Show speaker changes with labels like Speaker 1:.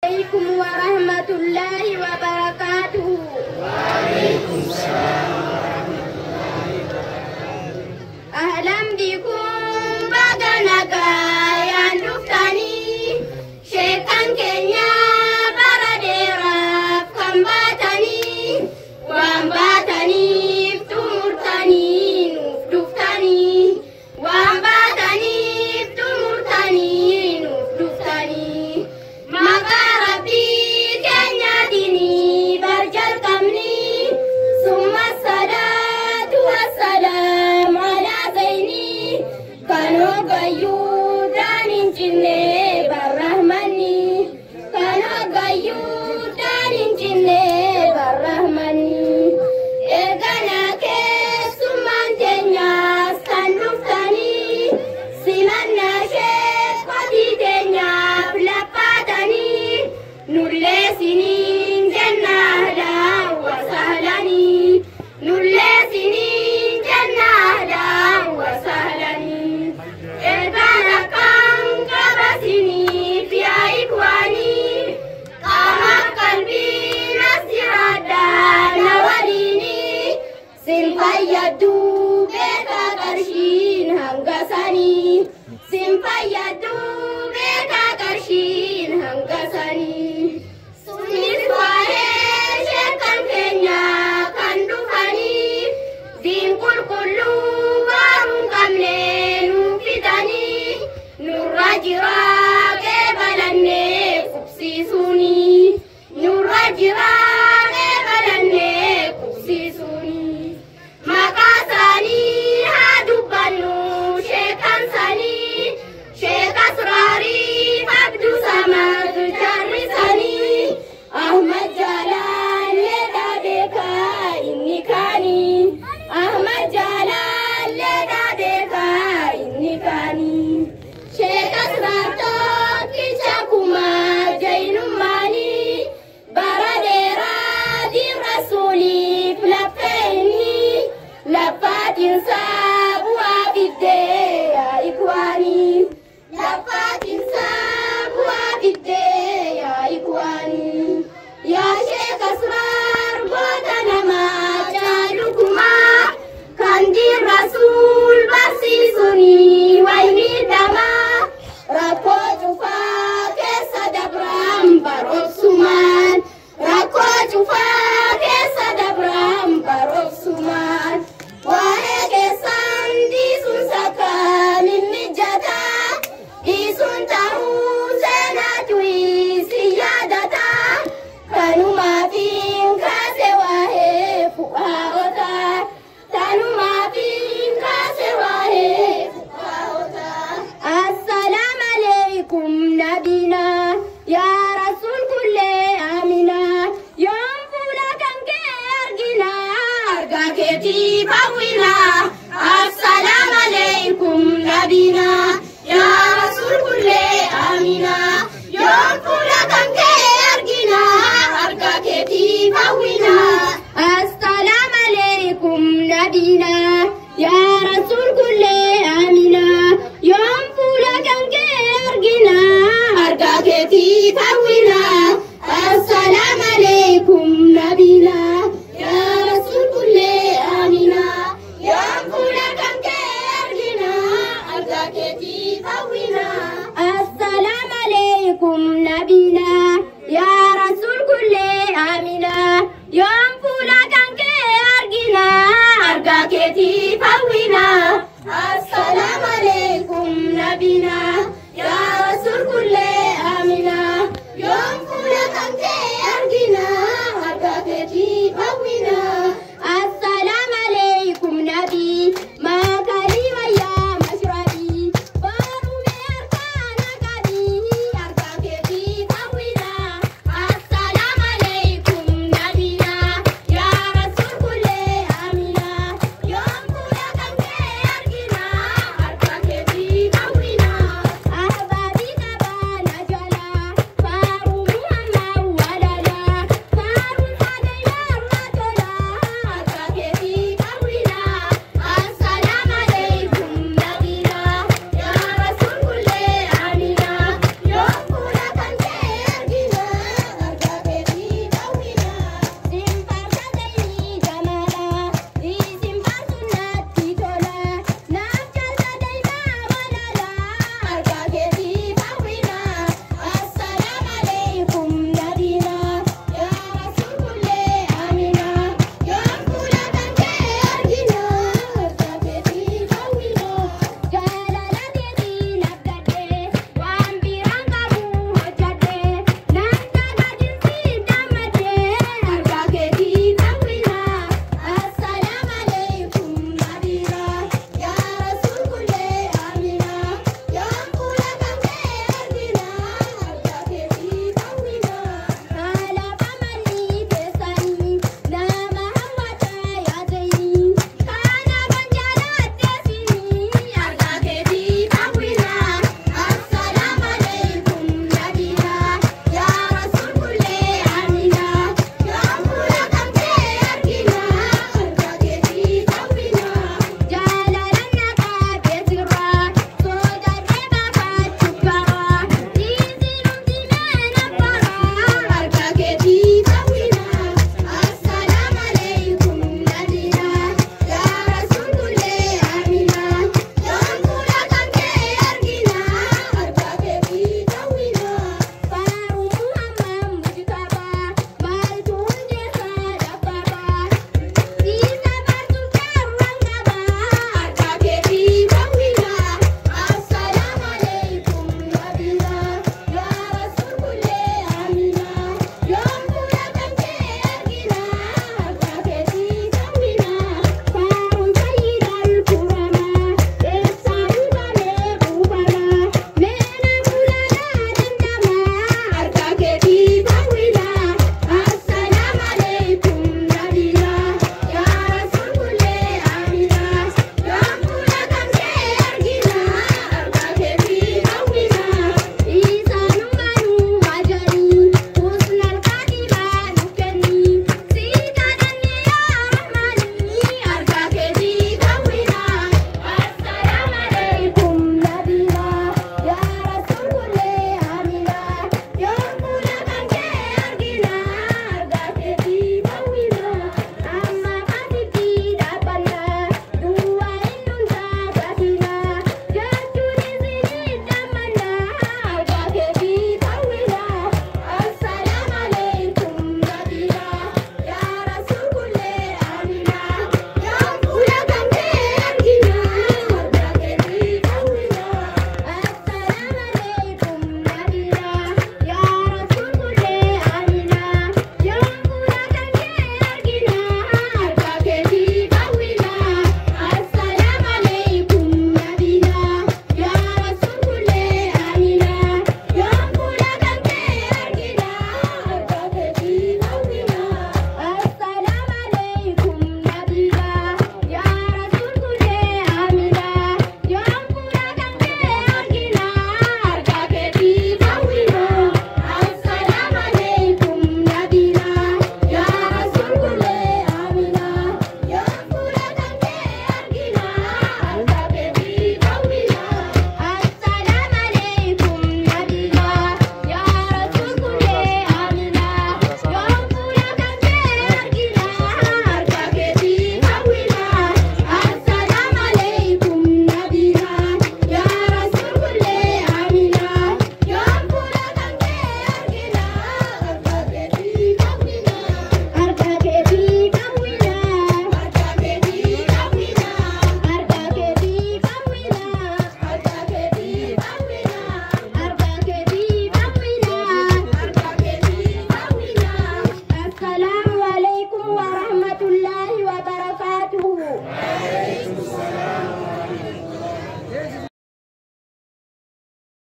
Speaker 1: عليكم ورحمة الله وبركاته.
Speaker 2: وعليكم السلام ورحمة الله وبركاته.
Speaker 1: أهلا بكم baga nagaan dhuftanii sheekan keenya bara dheeraaf kan baatanii waan baataniif xumurtanii nuuf dhuftanii waan baataniif xumurtanii nuuf dhuftanii maqaa rabbii keenyaatiin bar jalqabni summa salaatu wassalaam alaa zaynii kan hoggayyuu daan hin cinne barrahmanni kan hoggayyuu daan hin cinne barrahmanni erganaa keessummaan teenyaas kan dhuftanii simannaa sheekotii teenyaaf laffaatanii nullee siniin jenna ahlan wa sahlanii nullee siniin jenna ahlan wa sahlanii ergaan akkaan qaba siniif yaa ikwaanii qaama qalbii nas jiraadhaa na waliinii sin fayyaduu beekaa qarshiin hanga sanii sin fayyaduu beekaa qarshiin hanga sanii sunis waa'ee sheekan keenyaa kan dhufanii diin qulqulluu baruun qabne nuu fidanii nurra jiraa qeebalannee qubsiisuuni nurra jiraa qeebalannee qubsiisuuni maqaa isaanii haa dubbannu sheekan sanii sheek Asraarii Abduu Samad jarrisanii Ahmad Jaalallee beekaa inni kaanii Ahmad Jaalallee beekaa inni kaanii Sheek Asraar tokkicha kumaa jaynummaanii bara dheeraa diin rasuuliif laffeenni laffaatinsaa bu'aa fiddee yaa ikwaanii laffaatinsaa bu'aa fiddee yaa ikwaanii yaa Sheek Asraar goota namaa jaalukumaa kan diin rasuul barsiisuni waymiidhamaa rakkoo cufaa keessa dabraan barobsumaan rakkoo cufaa keessa dabraan barobsumaan waa'ee keessan dhiisuun sakkaa mimmijataa dhiisuun ta'uu seenaatu si yaadataa kanumaafin kaase waa'ee fuqaa'otaa tanumaafin kaase waa'ee fuqaa'otaa. Assalaamu alaikum nabina yaa rasuul kullee amina yoom fuula kan kee argina argaa keetiif hawwina. Assalaamu alaikum nabina yaa rasuul kullee amina yoom fuula kan kee argina argaa keetiif hawwina. Assalaamu alaikum nabina